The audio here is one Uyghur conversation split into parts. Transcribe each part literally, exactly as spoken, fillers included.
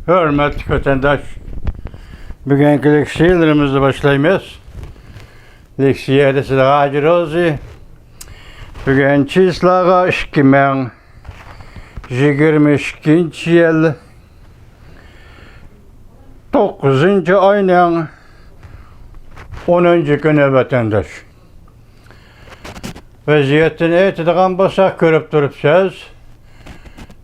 ھۆرمەتلىك ۋەتەنداش، بۈگۈنكى لېكسىيەلىرىمىزنى باشلايمىز. لېكسىيەدە سىلەرگە ھاجى روزى. بۈگۈن چىسلاغا ئىككى مىڭ يىگىرمە ئىككىنچى يىل توققۇزىنچى ئاينىڭ ئونىنچى كۈنى ۋەتەنداش. ۋەزىيەتتىن ئېيتىدىغان بولساق، كۆرۈپ تۇرۇپسىز،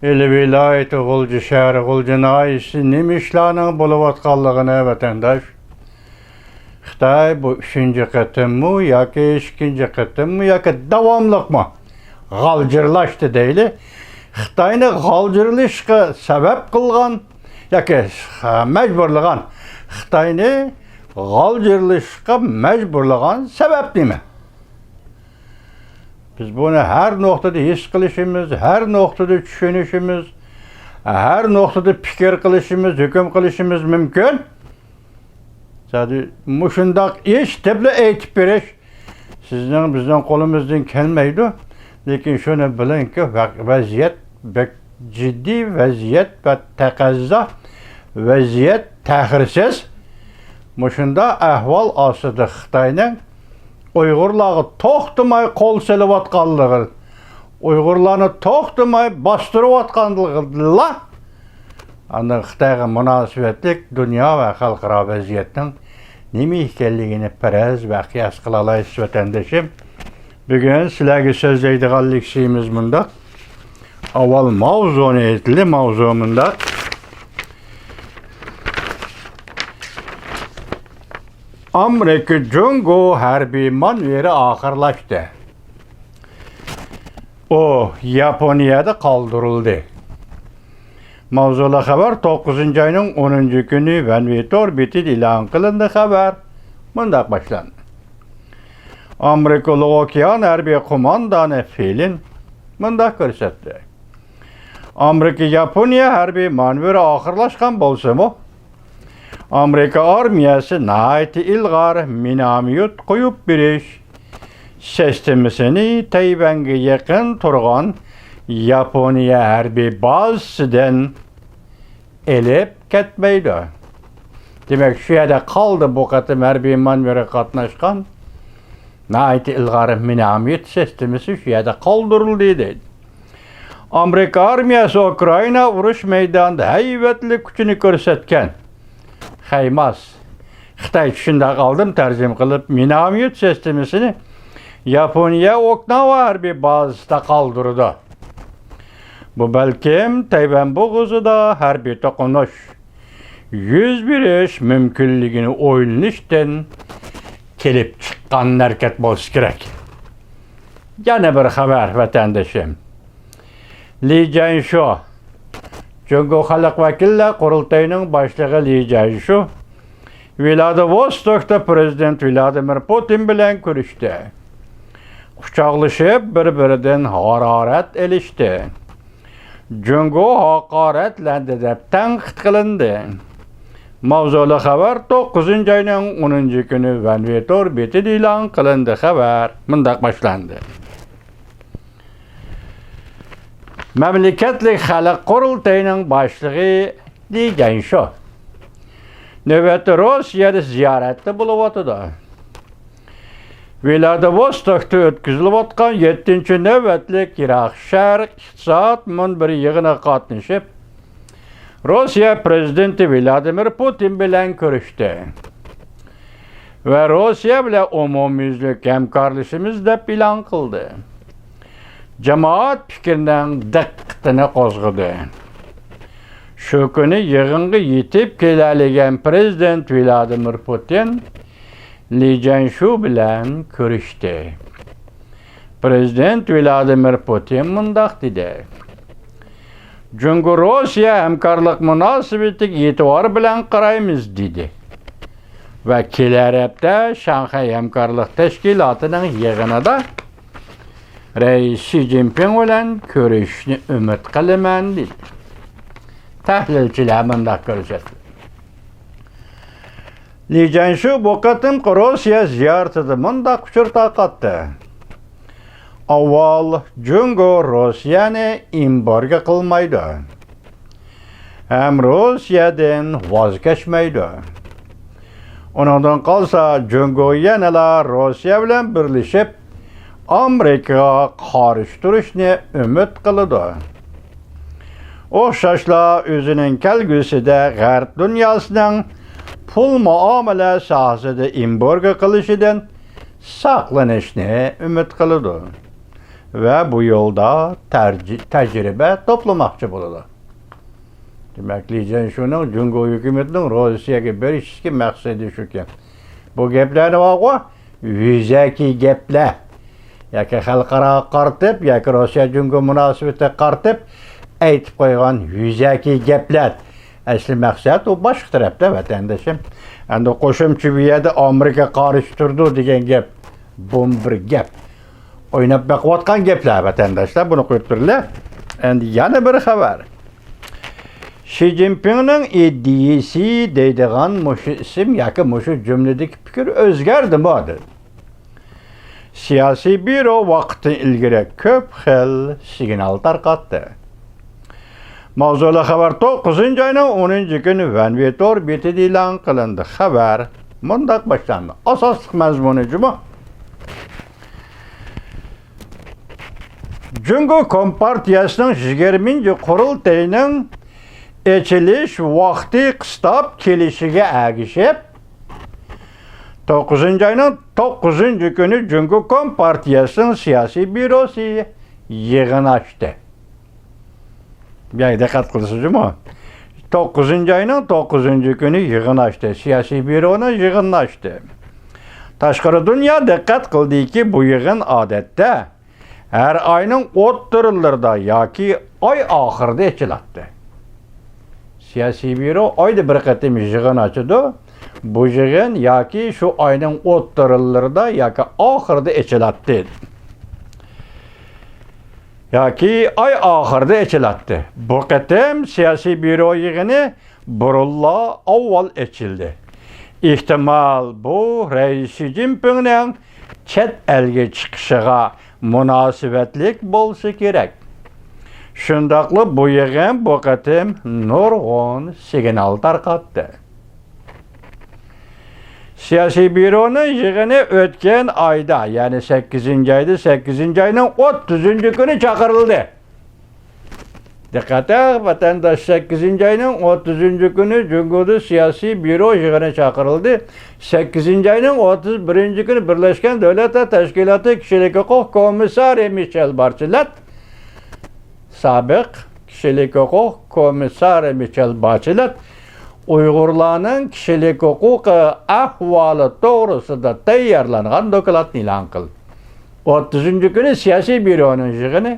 ئىلى ۋىلايىتى غۇلجا شەھىرى، غۇلجا ناھىيىسى نېمە ئىشلارنىڭ بولۇۋاتقانلىقىنى ۋەتەنداش. خىتاي بۇ ئۈچىنچى قېتىممۇ ياكى ئىككىنچى قېتىممۇ ياكى داۋاملىقمۇ غالجىرلاشتى دەيلى. خىتاينى غالجىرلىشقا سەۋەب قىلغان ياكى مەجبۇرلىغان، خىتاينى غالجىرلىشقا مەجبۇرلىغان سەۋەب نېمە؟ بىز بۇنى ھەر نۇقتىدا ھېس قىلىشىمىز، ھەر نۇقتىدا چۈشىنىشىمىز، ھەر نۇقتىدا پىكىر قىلىشىمىز، ھۆكۈم قىلىشىمىز مۇمكىن. زادى مۇشۇنداق ئىش دەپلا ئېيتىپ بېرىش سىزنىڭ، بىزنىڭ قولىمىزدىن كەلمەيدۇ. لېكىن شۇنى بىلىڭكى، ۋە-، ۋەزىيەت بەك جىددىي ۋەزىيەت ۋە تەقەززا ۋەزىيەت تەخىرسىز. مۇشۇنداق ئەھۋال ئاستىدا خىتاينىڭ ئۇيغۇرلارغا توختىماي قول سېلىۋاتقانلىقى، ئۇيغۇرلارنى توختىماي باستۇرۇۋاتقانلىقىدىنلا، ئاندىن خىتايغا مۇناسىۋەتلىك دۇنيا ۋە خەلقئارا ۋەزىيەتنىڭ نېمە ئىكەنلىكىنى پەرەز ۋە قىياس قىلالايسىز، ۋەتەندىشىم. بۈگۈن سىلەرگە سۆزلەيدىغان لېكسىيىمىز مۇنداق. ئاۋۋال ماۋزۇنى ئېيتىلى، ماۋزۇ مۇنداق. ئامېرىكا جۇڭگو ھەربىي مانېۋىرى ئاخىرلاشتى. ئۇ ياپونىيەدە قالدۇرۇلدى. ماۋزۇلۇق خەۋەر توققۇزىنچى ئاينىڭ ئونىنچى كۈنى ۋەنۋى تور بېتىدە ئېلان قىلىندى. خەۋەر مۇنداق باشلاندى. ئامېرىكا ئۇلۇغ ئوكيان ھەربىي قوماندانى فىلىن مۇنداق كۆرسەتتى. ئامېرىكا ياپونىيە ھەربىي مانېۋىرى ئاخىرلاشقان بولسىمۇ، ئامېرىكا ئارمىيەسى ناھايىتى ئىلغار مىناميوت قويۇپ بېرىش سىستېمىسىنى تەيۋەنگە يېقىن تۇرغان ياپونىيە ھەربىي بازىسىدىن ئېلىپ كەتمەيدۇ. دېمەك، شۇ يەردە قالدى. بۇ قېتىم ھەربىي مانېۋىرغا قاتناشقان ناھايىتى ئىلغار مىناميوت سىستېمىسى شۇ يەردە قالدۇرۇلدى، دەيدۇ. ئامېرىكا ئارمىيەسى ئۇكرائىنا ئۇرۇش مەيدانىدا ھەيۋەتلىك كۈچىنى كۆرسەتكەن. خەيماس. خىتايچە شۇنداق ئالدىم تەرجىمە قىلىپ، مىناميوت سىستېمىسىنى ياپونىيە ئوكناۋا ھەربىي بازىسىدا قالدۇرىدۇ. بۇ بەلكىم تەيۋەن بوغۇزىدا ھەربىي توقۇنۇش يۈز بېرىش مۇمكىنلىكىنى ئويلىنىشتىن كېلىپ چىققان ھەرىكەت بولسا كېرەك. يەنە بىر خەۋەر، ۋەتەندىشىم. لى جيەنشۇ، جۇڭگو خەلق ۋەكىللەر قۇرۇلتىيىنىڭ باشلىقى لى جيەنشۇ ۋىلادىۋوستوكتا پىرېزىدېنت ۋلادىمىر پۇتىن بىلەن كۆرۈشتى. قۇچاقلىشىپ، بىر-بىرىدىن ھارارەت ئېلىشتى. جۇڭگو ھاقارەتلەندى دەپ تەنقىد قىلىندى. ماۋزۇلۇق خەۋەر توققۇزىنچى ئاينىڭ ئونىنچى كۈنى ۋەنۋى تور بېتىدە ئېلان قىلىندى. خەۋەر مۇنداق باشلاندى. مەملىكەتلىك خەلق قۇرۇلتىيىنىڭ باشلىقى لى جيەنشۇ نۆۋەتتە روسىيەدە زىيارەتتە بولۇۋاتىدۇ. ۋىلادىۋوستوكتا ئۆتكۈزۈلۈۋاتقان يەتتىنچى نۆۋەتلىك يىراق شەرق ئىقتىساد مۇنبىرى يىغىنىغا قاتنىشىپ، روسىيە پىرېزىدېنتى ۋلادىمىر پۇتىن بىلەن كۆرۈشتى ۋە روسىيە بىلەن ئومۇميۈزلۈك ھەمكارلىشىمىز دەپ ئېلان قىلدى. جامائەت پىكرىنىڭ دىققىتىنى قوزغىدى. شۇ كۈنى يىغىنغا يېتىپ كېلەلىگەن پىرېزىدېنت ۋلادىمىر پۇتىن لى جيەنشۇ بىلەن كۆرۈشتى. پىرېزىدېنت ۋلادىمىر پۇتىن مۇنداق دېدى: «جۇڭگو روسىيە ھەمكارلىق مۇناسىۋىتىگە ئېتىبار بىلەن قارايمىز» دېدى ۋە كېلەر ھەپتە شاڭخەي ھەمكارلىق تەشكىلاتىنىڭ يىغىنىدا رەئىس شى جىنپىڭ بىلەن كۆرۈشۈشنى ئۈمىد قىلىمەن دېدى. تەھلىلچىلەر مۇنداق كۆرسەتتى. لى جيەنشۇ بۇ قېتىمقى روسىيە زىيارىتىدە مۇنداق ئۇچۇر تارقاتتى: ئاۋۋال، جۇڭگو روسىيەنى ئېمبارگو قىلمايدۇ. ھەم روسىيەدىن ۋاز كەچمەيدۇ. ئۇنىڭدىن قالسا، جۇڭگو يەنىلا روسىيە بىلەن بىرلىشىپ، ئامېرىكىغا قارشى تۇرۇشنى ئۈمىد قىلىدۇ. ئوخشاشلا ئۆزىنىڭ كەلگۈسىدە غەرب دۇنياسىنىڭ پۇل مۇئامىلە ساھەسىدە ئېمبارگو قىلىشىدىن ساقلىنىشنى ئۈمىد قىلىدۇ ۋە بۇ يولدا تەرجى-، تەجرىبە توپلىماقچى بولىدۇ. دېمەك، لى جيەنشۇنىڭ جۇڭگو ھۆكۈمىتىنىڭ روسىيەگە بېرىشتىكى مەقسىتى شۇكەن. بۇ گەپلەرنى بارغۇ، يۈزەكى گەپلەر. ياكى خەلقئاراغا قارىتىپ، ياكى روسىيە جۇڭگو مۇناسىۋىتىگە قارىتىپ ئېيتىپ قويغان يۈزەكى گەپلەر. ئەسلى مەقسەت ئۇ باشقا تەرەپتە، ۋەتەندىشىم. ئەمدى قوشۇمچە بۇ يەردە ئامېرىكا قارشى تۇرىدۇ دېگەن گەپ، بۇمۇ بىر گەپ. ئويناپ بېقىۋاتقان گەپلەر، ۋەتەنداشلار، بۇنى قويۇپ تۇرۇلە. ئەمدى يەنە بىر خەۋەر. شى جىنپىڭنىڭ ئىدىيىسى دەيدىغان مۇشۇ ئىسىم ياكى مۇشۇ جۈملىدىكى پىكىر ئۆزگەردىمۇ؟ دېدى. سىياسىي بيۇرو ۋاقىتتىن ئىلگىرى كۆپ خىل سىگنال تارقاتتى. ماۋزۇلۇق خەۋەر توققۇزىنچى ئاينىڭ ئونىنچى كۈنى ۋەنۋې تور بېتىدە ئېلان قىلىندى. خەۋەر مۇنداق باشلاندى. ئاساسلىق مەزمۇنى جۇمۇ. جۇڭگو كومپارتىيەسىنىڭ يىگىرمىنچى قۇرۇلتىيىنىڭ ئېچىلىش ۋاقتى قىستاپ كېلىشىگە ئەگىشىپ، توققۇزىنچى ئاينىڭ توققۇزىنچى كۈنى جۇڭگو كومپارتىيەسىنىڭ سىياسىي بيۇروسى يىغىن ئاچتى. بۇ يەرگە دىققەت قىلىسىز جۇمۇ. توققۇزىنچى ئاينىڭ توققۇزىنچى كۈنى يىغىن ئاچتى. سىياسىي بيۇرونىڭ يىغىنى ئاچتى. تاشقىرى دۇنيا دىققەت قىلدىكى، بۇ يىغىن ئادەتتە ھەر ئاينىڭ ئوتتۇرىلىرىدا ياكى ئاي ئاخىرىدا ئېچىلاتتى. سىياسىي بيۇرو ئايدا بىر قېتىم يىغىن ئاچىدۇ. بۇ يىغىن ياكى شۇ ئاينىڭ ئوتتۇرىلىرىدا ياكى ئاخىرىدا ئېچىلاتتى. ياكى ئاي ئاخىرىدا ئېچىلاتتى. بۇ قېتىم سىياسىي بيۇرو يىغىنى بۇرۇنلا ئاۋۋال ئېچىلدى. ئېھتىمال، بۇ رەئىس شى جىنپىڭنىڭ چەت ئەلگە چىقىشىغا مۇناسىۋەتلىك بولسا كېرەك. شۇنداقلا بۇ يىغىن بۇ قېتىم نۇرغۇن سىگنال تارقاتتى. سىياسىي بيۇرونىڭ يىغىنى ئۆتكەن ئايدا، يەنى سەككىزىنچى ئايدا، سەككىزىنچى ئاينىڭ ئوتتۇزىنچى كۈنى چاقىرىلدى. دىققەت، ۋەتەنداش، سەككىزىنچى ئاينىڭ ئوتتۇزىنچى كۈنى جۇڭگودا سىياسىي بيۇرو يىغىنى چاقىرىلدى. سەككىزىنچى ئاينىڭ ئوتتۇز بىرىنچى كۈنى بىرلەشكەن دۆلەتلەر تەشكىلاتى كىشىلىك ھوقۇق كومىسسارى مىشېل باچېلەت، سابىق كىشىلىك ھوقۇق كومىسسارى مىشېل باچېلەت ئۇيغۇرلارنىڭ كىشىلىك ھوقۇقى ئەھۋالى توغرىسىدا تەييارلانغان دوكلاتنى ئېلان قىلدى. ئوتتۇزىنچى كۈنى سىياسىي بيۇرونىڭ يىغىنى،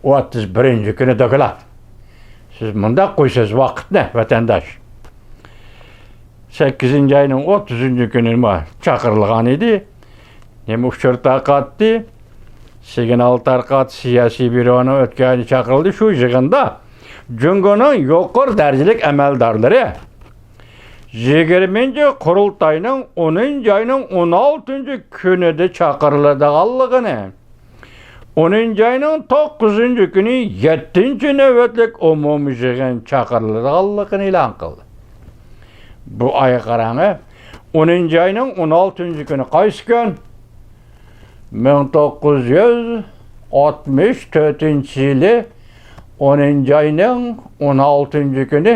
ئوتتۇز بىرىنچى كۈنى دوكلات. سىز مۇنداق قويىسىز ۋاقىتنى، ۋەتەنداش. سەككىزىنچى ئاينىڭ ئوتتۇزىنچى كۈنى ما چاقىرىلغان ئىدى. نېمە ئۇچۇر تارقاتتى؟ سىگنال تارقاتتى، سىياسىي بيۇرونىڭ ئۆتكەن ئايدا چاقىرىلدى. شۇ يىغىندا جۇڭگونىڭ يۇقىرى دەرىجىلىك ئەمەلدارلىرى يىگىرمىنچى قۇرۇلتاينىڭ ئونىنچى ئاينىڭ ئون ئالتىنچى كۈنىدە چاقىرىلىدىغانلىقىنى، ئونىنچى ئاينىڭ توققۇزىنچى كۈنى يەتتىنچى نۆۋەتلىك ئومۇمىي يىغىن چاقىرىلىدىغانلىقىنى ئېلان قىلدى. بۇ ئايغا قاراڭە، ئونىنچى ئاينىڭ ئون ئالتىنچى كۈنى قايسى كۈن؟ مىڭ توققۇز يۈز ئاتمىش تۆتىنچى يىلى ئونىنچى ئاينىڭ ئون ئالتىنچى كۈنى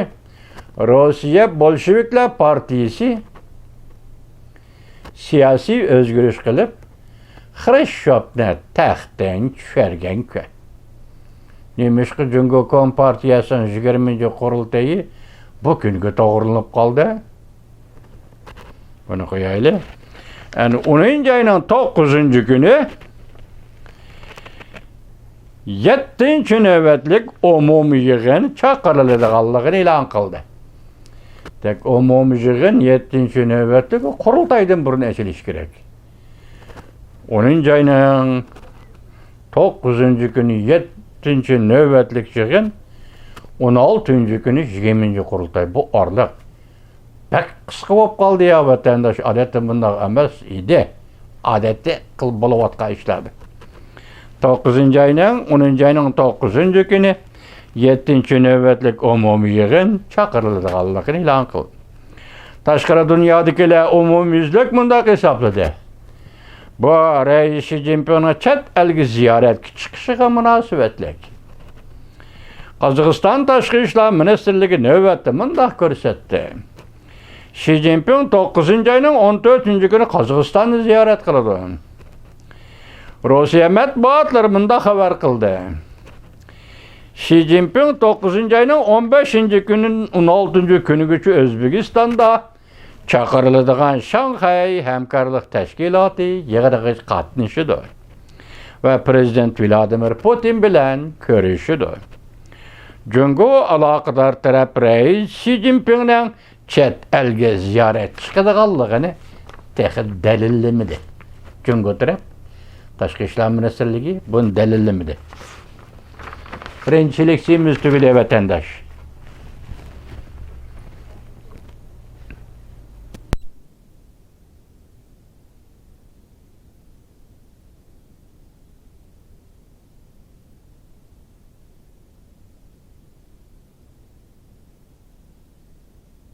روسىيە بولشېۋىكلار پارتىيىسى سىياسىي ئۆزگىرىش قىلىپ، خرۇشچوۋنى تەختتىن چۈشۈرگەن كۈن. نېمىشقا جۇڭگو كومپارتىيەسىنىڭ يىگىرمىنچى قۇرۇلتىيى بۇ كۈنگە توغرىلىنىپ قالدى؟ بۇنى قويايلى. يەنى ئونىنچى ئاينىڭ توققۇزىنچى كۈنى يەتتىنچى نۆۋەتلىك ئومۇمىي يىغىن چاقىرىلىدىغانلىقىنى ئېلان قىلدى. دەك، ئومۇمىي يىغىن يەتتىنچى نۆۋەتلىك قۇرۇلتايدىن بۇرۇن ئېچىلىشى كېرەك. ئونىنچى ئاينىڭ توققۇزىنچى كۈنى يەتتىنچى نۆۋەتلىك يىغىن، ئون ئالتىنچى كۈنى يىگىرمىنچى قۇرۇلتاي. بۇ ئارىلىق بەك قىسقا بولۇپ قالدى يا، ۋەتەنداش. ئادەتتە بۇنداق ئەمەس ئىدى. ئادەتتە قىل بولۇۋاتقان ئىشلار. توققۇزىنچى ئاينىڭ، ئونىنچى ئاينىڭ توققۇزىنچى كۈنى يەتتىنچى نۆۋەتلىك ئومۇمىي يىغىن چاقىرىلىدىغانلىقىنى ئېلان قىلدى. تاشقىرى دۇنيادىكىلەر ئومۇميۈزلۈك مۇنداق ھېسابلىدى: بۇ رەئىس شى جىنپىڭنىڭ چەت ئەلگە زىيارەتكە چىقىشىغا مۇناسىۋەتلىك. قازاقىستان تاشقى ئىشلار مىنىستىرلىكى نۆۋەتتە مۇنداق كۆرسەتتى: شى جىنپىڭ توققۇزىنچى ئاينىڭ ئون تۆتىنچى كۈنى قازاقىستاننى زىيارەت قىلىدۇ. روسىيە مەتبۇئاتلىرى مۇنداق خەۋەر قىلدى: شى جىنپىڭ توققۇزىنچى ئاينىڭ ئون بەشىنچى كۈنى، ئون ئالتىنچى كۈنىگىچە ئۆزبېكىستاندا چاقىرىلىدىغان شاڭخەي ھەمكارلىق تەشكىلاتى يىغىنىغا قاتنىشىدۇ ۋە پىرېزىدېنت ۋلادىمىر پۇتىن بىلەن كۆرۈشىدۇ. جۇڭگو ئالاقىدار تەرەپ رەئىس شى جىنپىڭنىڭ چەت ئەلگە زىيارەت چىقىدىغانلىقىنى تېخى دەلىللىمىدى. جۇڭگو تەرەپ، تاشقى ئىشلار مىنىستىرلىكى بۇنى دەلىللىمىدى. بىرىنچى لېكسىيىمىز تۈگىدى، ۋەتەنداش.